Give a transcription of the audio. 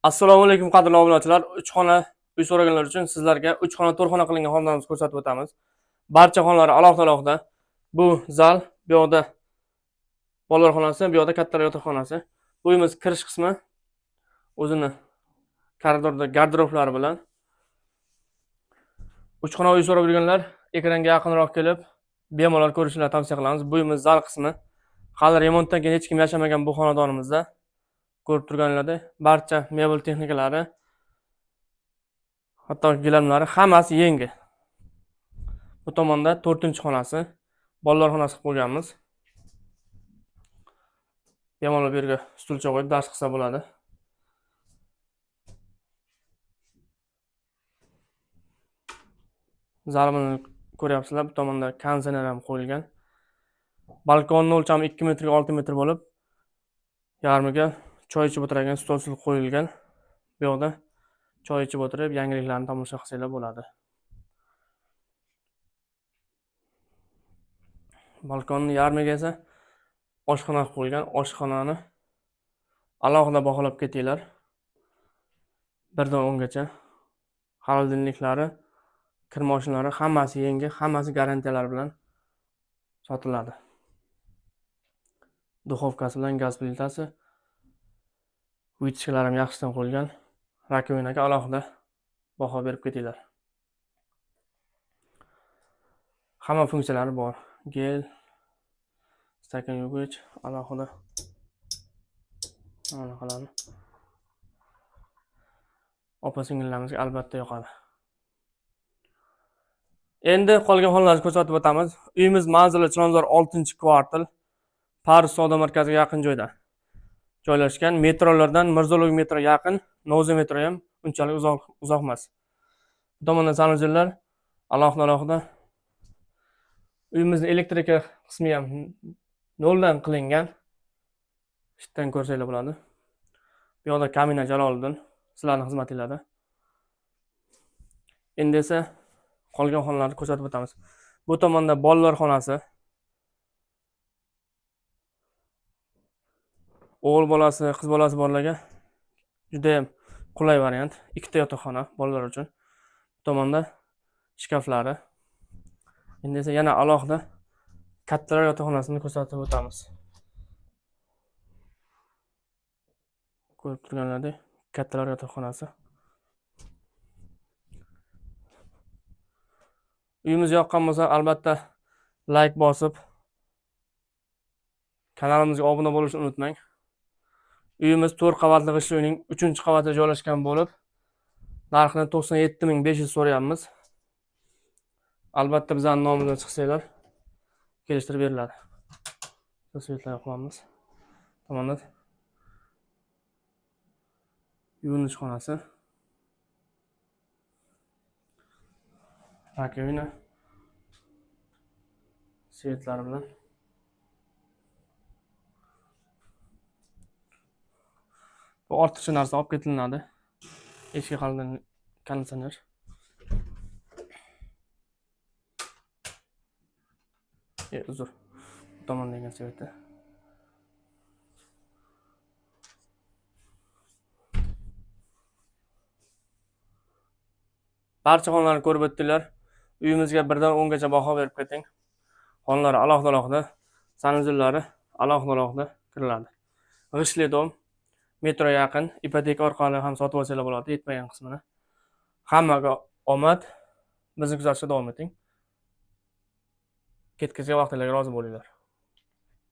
Assalomu alaykum qadrli obunachilar. 3 xona uy so'raganlar uchun sizlarga 3 xona 4 xona qilingan xonadonimizni ko'rsatib o'tamiz. Barcha xonalar alohida-alohida. Bu zal, bu yoqda bolalar xonasi, bu yoqda kattalar yotoqxonasi. Bu uyimiz kirish qismi o'zini koridorda garderoblari bilan. 3 xona uy so'rab yurganlar ekranga yaqinroq kelib bemalol ko'rishlarini tavsiya qilamiz. Bu uyimiz zal qismi. Hali remontdan keyin hech kim yashamagan bu xonadonimizda ko'rib turganlaridek barcha mebel texnikalari, hatto gilamlari hammasi yangi. Bu tomonda 4-xonasi, bolalar xonasi qilib qo'yganmiz. Bemalol bu yerga stulcha qo'yib dars qilsa bo'ladi. Zalini ko'ryapsizlar, bu tomonda konditsioner ham qo'yilgan. Balkonning o'lchami 2 metrga 6 metr bo'lib, yarmiga choy ichib o'tiradigan stol qo'yilgan. Bu yoqda choy ichib o'tirib, yangiliklarni tomosha qilsanglar bo'ladi. Balkonning yarmiga esa oshxona qo'yilgan. Oshxonani alohida baholab ketinglar. 1 dan 10 gacha xolodilniklari, kir mashinalari hammasi yangi, hammasi garantiyalar bilan sotiladi. Duxovkasi bilan gaz plitasi, vitichkalar ham yaxshidan qo'yilgan. Rakovinaga alohida baho berib ketinglar. Hamma funksiyalari bor. Gel, stakan yuvgich, alohida anaqalarni opa-singillarimizga albatta yoqadi. Endi qolgan xonalarni ko'rsatib o'tamiz. Uyimiz manzili Chilonzor 6-kvartal, Paris savdo markaziga yaqin joyda joylashgan. Metrolardan Mirzo Ulug'bek metro yaqin, Novza metro ham unchalik uzoq emas. Bu tomondan sanuzellar alohida-alohida. Uyimizning elektrika qismi ham noldan qilingan. Shitdan ko'rsanglar bo'ladi. Bu yoqda Kamina Jaloliddin sizlarning xizmatingizda. Endi esa qolgan xonalarni ko'rsatib o'tamiz. Bu tomonda bolalar xonasi. O'g'il bolasi, qiz bolasi borlarga juda ham qulay variant. 2 ta yotoqxona bolalar uchun. Bu tomonda shkaflari. Endi esa yana alohida kattalar yotoqxonasini ko'rsatib o'tamiz. Ko'rib turganlaridek kattalar yotoqxonasi. Uyimiz yoqqan bo'lsa albatta like bosib kanalimizga obuna bo'lishni unutmang. Uyimiz 4 qavatli g'ishtli uyning 3-qavatida joylashgan bo'lib, narxini 97 500 so'rayapmiz. Albatta bizning nomimizdan chiqsanglar kelishtirib beriladi. Svetlar yoqamiz. Tomonda yuvinish xonasi. Rakovina svetlari bilan. Bu ortiqcha narsa olib ketilinadi. Eshik halidan konditsioner. Uzr. Bu tomonda degan sveti. Barcha xonalarni ko'rib o'tdinglar. Uyimizga 1 dan 10 gacha baho berib keting. Xonalar alohida-alohida, sanuzellari alohida-alohida kiriladi. G'ishtli dom, metro yaqin, ipoteka orqali ham sotib olsanglar bo'ladi, yetmagan qismini. Hammaga omad. Bizni kuzatishda davom eting. Ketkazgan vaqtingizga rozi bo'linglar.